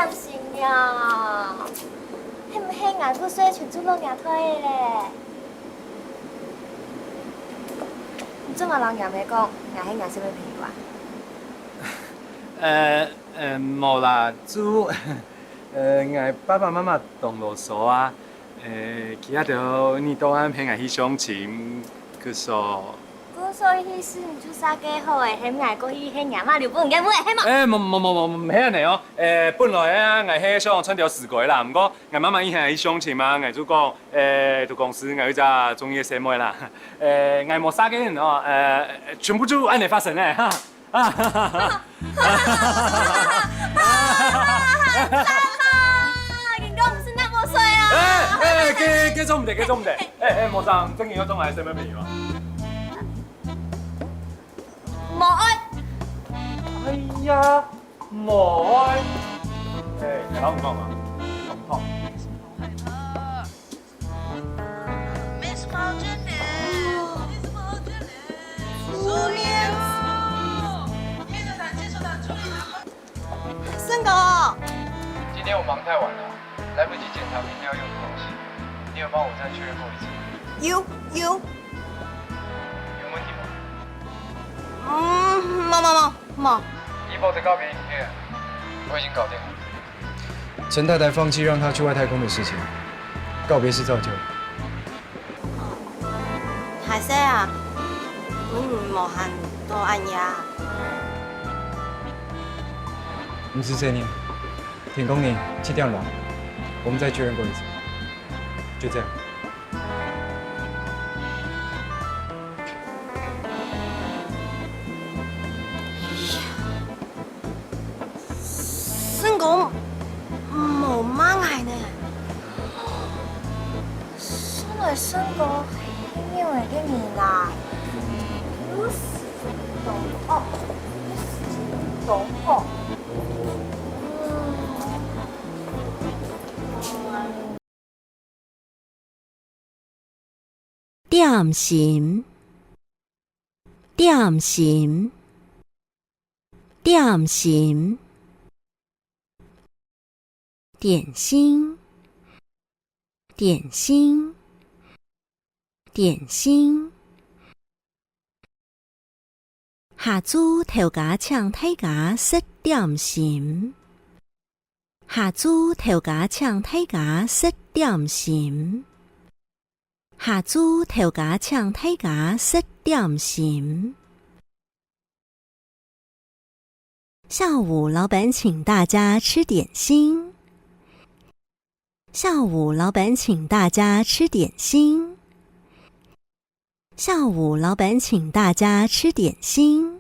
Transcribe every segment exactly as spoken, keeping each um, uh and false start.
擔心呀，係毋係𠊎五歲就做老娘胎个咧？你做麼个摎若姆講，𠊎係若細妹朋友啊？呃，呃，無啦，就，呃，𠊎爸爸媽媽當囉嗦啊，呃，佢兜日到暗喊𠊎去相親，故所。故所个意思你就煞个好欸，喊𠊎過去喊若姆留分你个妹係無？欸，無無無無，毋係恁呢哦。欸，本來啊，𠊎係想穿條絲褲啦，毋過𠊎媽媽一喊𠊎去相親嘛，𠊎就講，欸，在公司𠊎有一隻中意个細妹啦。欸，𠊎無煞个人哦，欸，全部就恁呢發生欸，哈。 啊！人家毋係若姆歲啊！欸欸，該該做毋得，該做毋得！欸欸，無啥，正經愛做𠊎細妹朋友啊！無愛！哎呀，無愛！欸，你摎𠊎講啊，好。 勝哥，今天我忙太晚了，來不及檢查明天要用的東西。你有幫我再確認過一次？有有。有問題嗎？嗯，無無無無。 Ebook的告別影片，我已經搞定了。陳太太放棄讓她去外太空的事情，告別式照舊。歹勢啊，阮無閒到恁夜。毋使細義，天光日七點來，我們再確認過一次。就這樣。 勝哥無罵𠊎呢。算來勝哥係仰仔个人啊？有時當惡，有時當好。嗯。 點心，點心，點心。點心，點心，點心。 下晝頭家請大家食點心。下晝頭家請大家食點心。下晝頭家請大家食點心。下午老闆請大家吃點心。下午老闆請大家吃點心。 下午老闆請大家吃點心。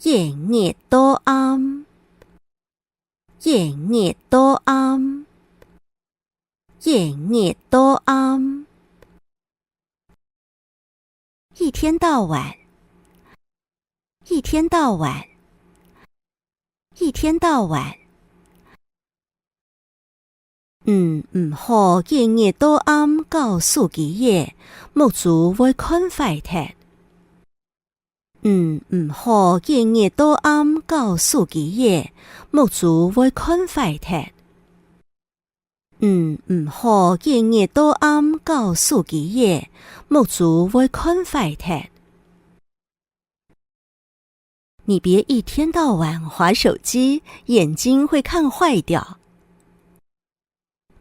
一日到暗，一日到暗，一日到暗。一天到晚，一天到晚，一天到晚。 你毋好一日到暗搞手機仔，目珠會看壞忒。你毋好一日到暗搞手機仔，目珠會看壞忒。你毋好一日到暗搞手機仔，目珠會看壞忒。 你別一天到晚滑手機，眼睛會看壞掉。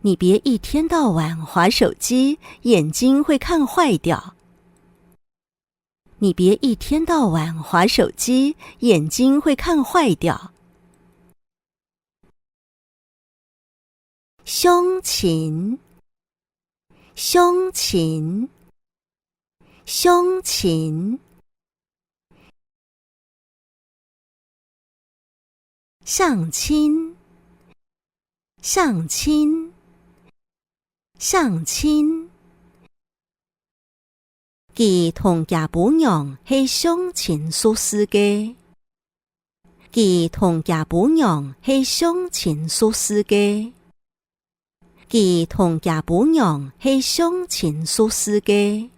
你別一天到晚滑手機，眼睛會看壞掉。你別一天到晚滑手機，眼睛會看壞掉。 相親，相親，相親。相親，相親，相親。 佢同厥餔娘係相親熟事个。佢同厥餔娘係相親熟事个。佢同厥餔娘係相親熟事个。